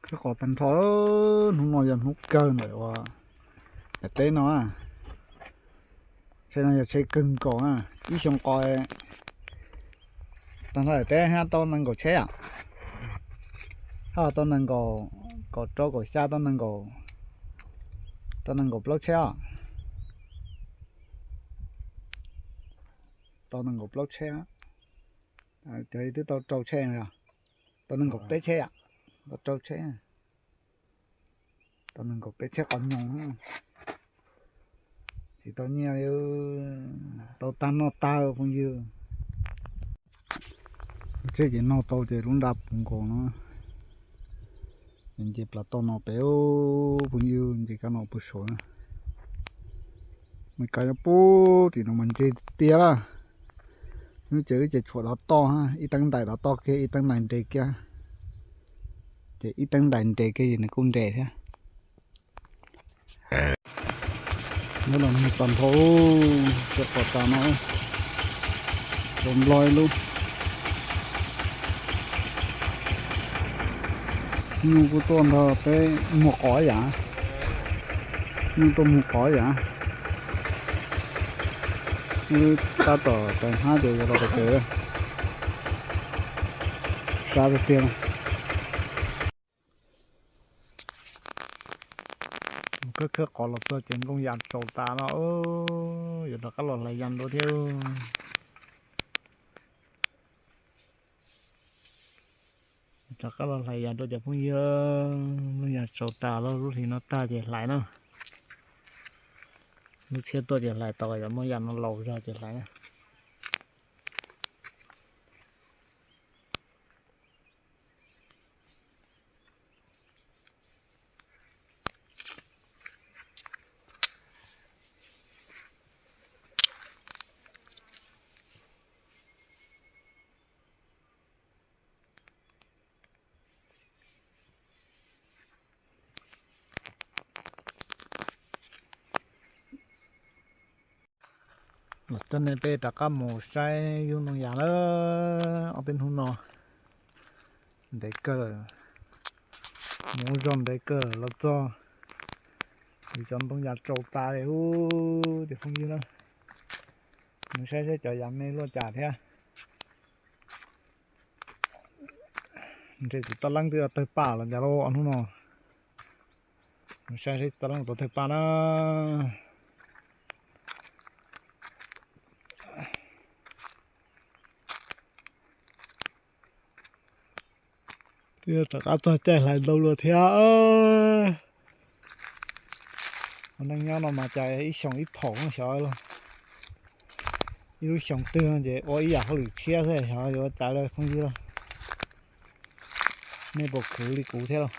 Khawb qos tag nrho, hnub no yog hnub kawg ntawm ua daim teb no. Tsheb no yog tsheb kawg nkaus, ib xyoo qos tag nrho daim teb hab tau nees nkaum tsheb, hab tau nees nkaum, kaum rau kaum xya tau nees nkaum, tau nees nkaum plaub tsheb os. Tau nees nkaum plaub tsheb, cov twb tau rau tsheb, tau nees nkaum peb tsheb, tau rau tsheb, tau nees nkaum peb tsheb qos nyoos. Tsis tau nyiaj li, tau tag noj tag phooj ywg. Tsheb ces noj tau ces lub nra puv nkaus no. Ces nce plaws toj no pem, phooj ywg, nce kab no puag saud na. Mes kas nyob puag tim no mas ntse tiag tiag lawm. Hnub ces wb ces tshuam dov toj, ib teeb ntais dov toj kiag, ib teeb ntais nres kiag. Ces ib teeb ntais nres kiag ces nws kuj nres thiab. Nyob los nag tag nrho, cov qos tas no, tau nplog ib lub. Nyuj kuj tuaj nrog peb muag qos yam, nyuj tuaj muag qos yam. Wb tab tom tawm hnab ces yog los tau kev, sab tiag tiag. Khawb khawb qos los txog ces nplooj yas tsaus tas no, yuav rov qab los hlais yas dua thiab. Rov qab los hlais yas dua cov phooj ywg, nplooj yas tsaus tas los lub hlis no tag ces hlais na. Lub tshiab tuaj ces hlais tau, yog nplooj yas no laus zog ces hlais na. Los txog ne peb rov qab mus saib yug ntoo yas lawm. Ob peb hnub no ntev kawg lawm, mus zog ntev kawg lawm los txog, yus cov ntoo yas tsaus tas li ub, cov phooj ywg na. Mus saib saib cov yas me luaj cas thiab. Ntshe tsis tau leej twg tawg paj los cas lauj ob hnub no. Mus saib saib tsis tau leej tau tawg paj na. Twb rov qab txog caij hlais ntoo luaj thiab. Ua neej nyob no mas cas ib xyoos ib phaum xyov, ib lub xyoos twg ces ua ib yam hauj lwm tshiab xwb xyov yuav ua cas li phooj ywg. Nej puas khwv li kuv thiab lauj?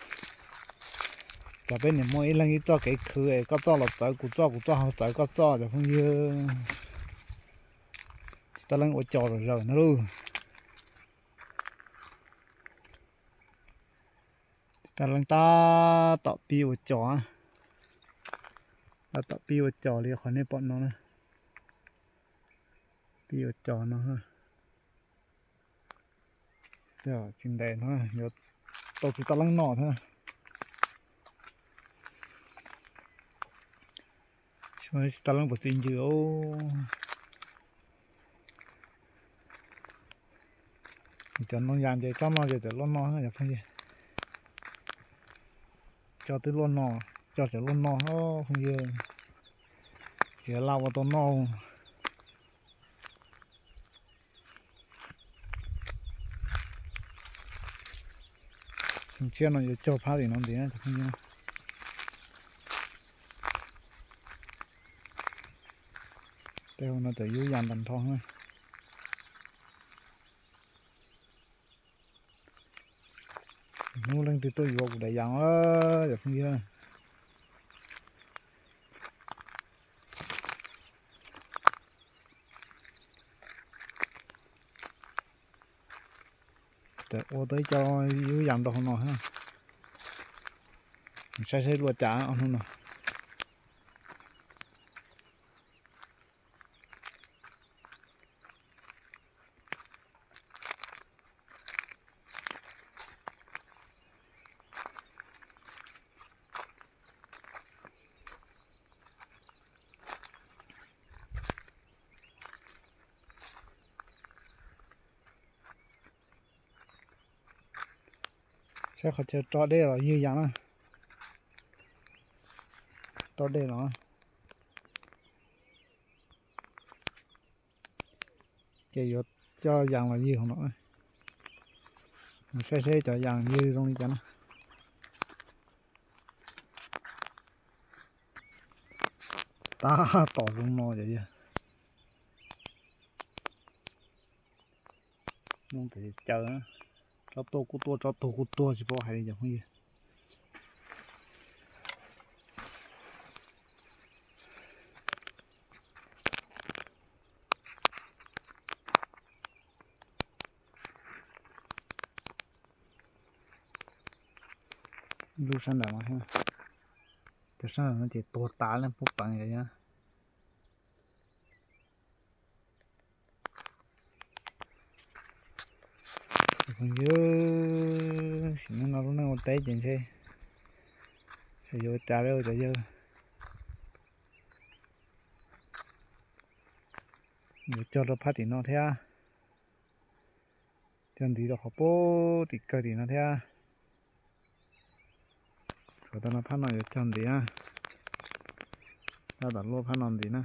Cov peb niam hmoob ib leeg ib txoj kev khwv es koj txoj los txawv kuv txoj, kuv txoj ho txawv koj txoj cov phooj ywg. Tsis tau leej ua cos zom zaws ntag lauj. Tsis tau leej tab tom pib ua cos, tab tom pib ua cos li qhov nej pom no na. Pib ua cos no. Tsis ntev no yuav tau tsis tau leej noj thiab. Tsis tau leej puas txi ncws. Cov ntoo yas ces tsob no ces txawm luaj no yog phooj ywg. Cov twb luaj no, cov txawm luaj no phooj ywg. Tsis laj ua tau noj. Xyoo tshiab no yuav cog phab tim no ntxiv na cov phooj ywg. Tej hauv no txawm yub yas tag nrho na. Hnub leej twg tuaj yuav kuv daim yas os cov phooj ywg. Txawm ua tau ib co yub yas ntau hauv no thiab. Saib seb luaj cas ob hnub no. Saib qhov chaw tso dej los ywg yas na. Tso dej los ces yuav coj yas los ywg hauv no. Saib seb cov yas ywg zoo li cas na. Tab tom zoo no cov yawg. Nyooj txawm caws, tsob tuaj kuj tuaj, tsob tuag kuj tuag, tsis paub hais li cov phooj ywg. Ib lub sab nram no thiab, cov sab nram no ces tuag tas lawm, pub peev lawm. Sim neej no lub neej ua teb ces ntshe xyov yuav ua cas li cov yawg. Yuav cog rau phab tim no thiab, cog ntxiv rau qhov pub tim kawg tim no thiab. Tshuav tau no phab no yuav cog ntxiv na, tab tom luaj phab no ntxiv na.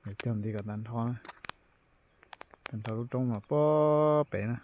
Yuav cog ntxiv kom tag nrho na, tag nrho lub roob no puag pem na.